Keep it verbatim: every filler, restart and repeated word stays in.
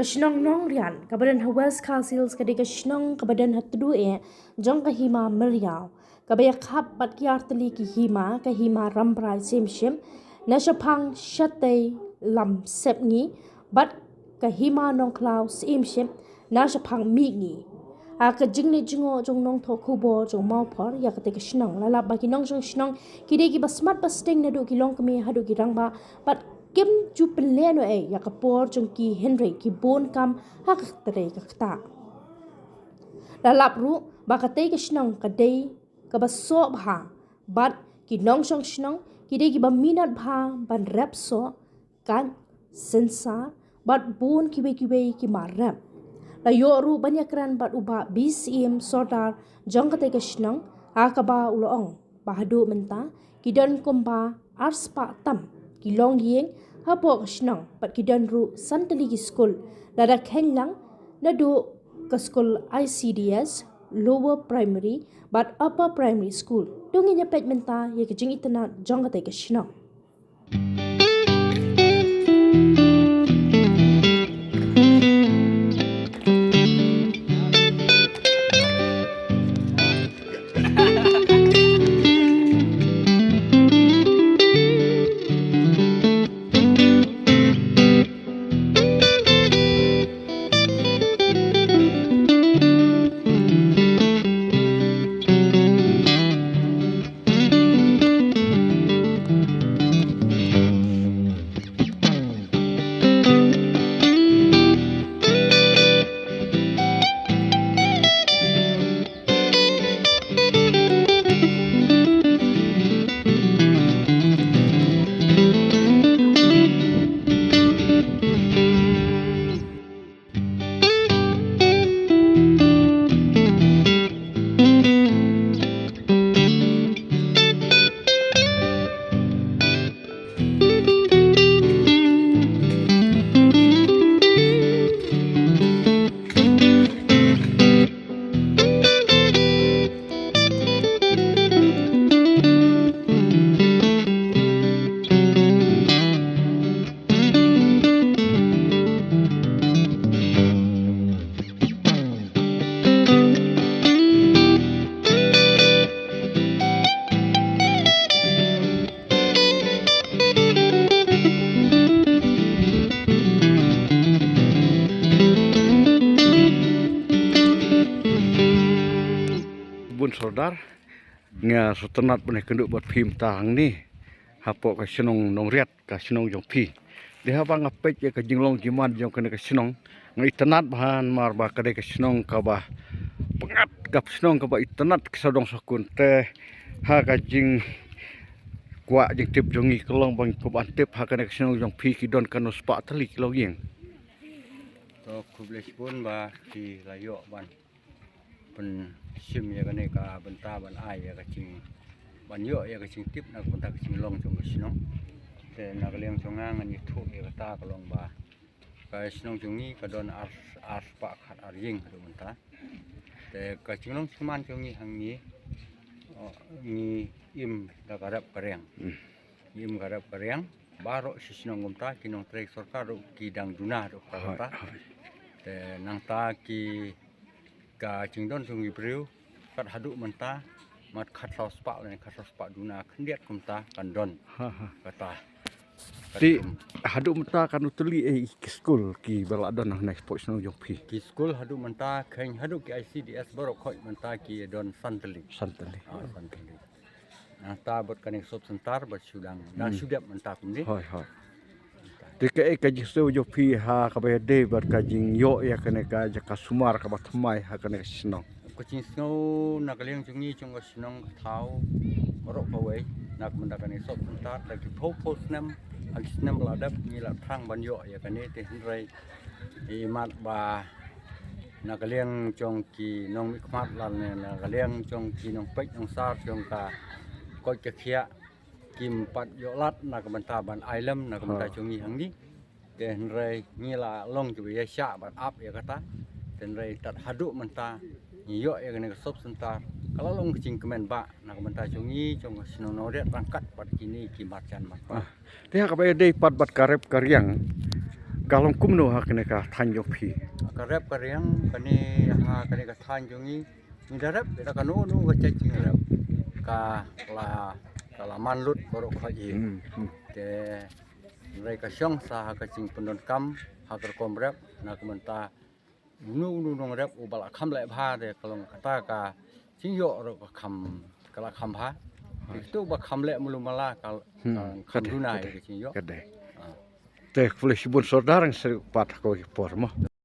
Shnong Nongriat kaba don ha West Khasi Hills ka dei ka shnong kaba don ha tdu eh jong ka hima Myriaw, kaba ïakhap bad ki artylli ki hima, ka hima Rambrai Syiemship na shaphang shatei lam Sepngi bad ka hima Nongkhlaw Syiemship na shaphang mihngi. Ha ka jingleit jngoh jong nongthoh khubor jong Mawphor ïa katei ka shnong, la lap ba ki nongshong shnong ki dei kiba smat ba sdang naduh ki longkmie haduh ki rangbah bad kim ju pynlehnohei ïa ka por jong ki, hynrei ki bun kam ha katrei ka ktah. La lap ruh ba katei ka shnong ka dei kaba soh bha bad ki nongshong shnong ki dei kiba minot bha ban rep soh, kait, sensar bad bun kiwei kiwei ki mar rep. La ïoh ruh ban ïakren bad u Bah B C M Sordar jong katei ka shnong, ha kaba u la ong ba haduh mynta ki don kumba arspah tam ki longïing hapoh ka shnong bad ki don ruh san tylli ki skul, lada kheiñ lang naduh ka skul I C D S, Lower Primary bad Upper Primary School. To ngin ïa peit mynta ïa ka jingitynnad jong katei ka shnong. Bun Sordar, nga sngewtynnat ban ïakynduh bad phi mynta hangne hapoh ka shnong Nongriat, ka shnong jong phi. Te haba nga peit ïa ka jinglong jingman jong kane ka shnong, nga itynnad bha namar ba ka dei ka shnong kaba pyngngad, ka shnong kaba itynnad ki sawdong sawkun. Te ha ka jingkwah jingtip jong ngi ka long ba ngi kwah ban tip ha kane ka shnong jong phi ki don katno spah tylli ki longïing. To khublei shibun ba phi la ïoh ban pynshim ïa kane ka bynta ban ai ïa ka jing, ban ïoh ïa ka jingtip na ka bynta ka jinglong jong ka shnong. Te na ka liang jong nga ngan ïathuh ïa kata ka long ba ka shnong jong ngi ka don ar, arspah khat ar ïing haduh mynta. Te ka jinglong jingman jong ngi hangne, oh, ngi im da ka rep ka riang. Hmm. Ngi im ka rep ka riang. Baroh shi shnong kumta, ki nongtrei sorkar ruh ki dang duna ruh ka Hoi, kata. Hoi. Te nangta ki, ka jingdon jong ki briew kat haduh mynta, mat khatsaw spah lane khatsaw spah duna khyndiat kumta kan don. Ha, ha. Kata. Te haduh mynta katno tylli, eh, ki skul kiba la don hangne hapoh shnong jong phi? Ki skul haduh mynta, kheiñ haduh ki I C D S baroh khoit mynta ki don san tylli. San tylli. Ah, san tylli. Nangta bad kane ka sub center bad shu dang, dang Hmm. shu dep mynta kumne. Hoi, hoi. Te kaei ka jingsngew jong phi ha kaba ïadei bad ka jingïoh ïa kane ka jaka sumar kaba thymmai ha kane ka shnong? Ka jingsngew na ka liang jong ngi jong ka shnong ka thaw baroh kawei na ka bynta kane ka sub center, da ki phew phew snem ha ki snem ba la dep ngi la thrang ban ïoh ïa kane, te hynrei imat ba na ka liang jong ki nongmihkhmat lane na ka liang jong ki nongpeit nongsar jong ka koit ka khiah kim pat ïoh lad na ka bynta ban ai lem na ka bynta Ha. jong ngi hangne. Te hynrei ngi la long kiba ïaishah ban ap ïa kata. Te hynrei tad haduh mynta ngi ïoh ïa kane ka sub center, ka la long ka jingkmen bha na ka bynta jong ngi jong ka shnong Nongriat ryngkat bad kine ki marjan marpa. Ah. Te ha kaba ïadei pat bad ka rep ka riang, Ka long kumno ha kane ka thaiñ jong phi? Ka rep ka riang kane ha kane ka thaiñ jong ngi. Ngi da rep da kano kano ka jait jingrep ka la ka la man lut baroh khoit. Hmm. Te hynrei ka shong sa ha ka jingpyndonkam ha ka rukom rep na ka bynta uno uno u nongrep uba la kham leh bha te ka long kata ka jingïoh ruh ka kham ka la kham bha. Te kito ba kham leh malu mala ka kham duna ïa ka jingïoh. Ka dei. Te khublei shibun sordar, ngi sa ïoh pat ha kawei ka por mo.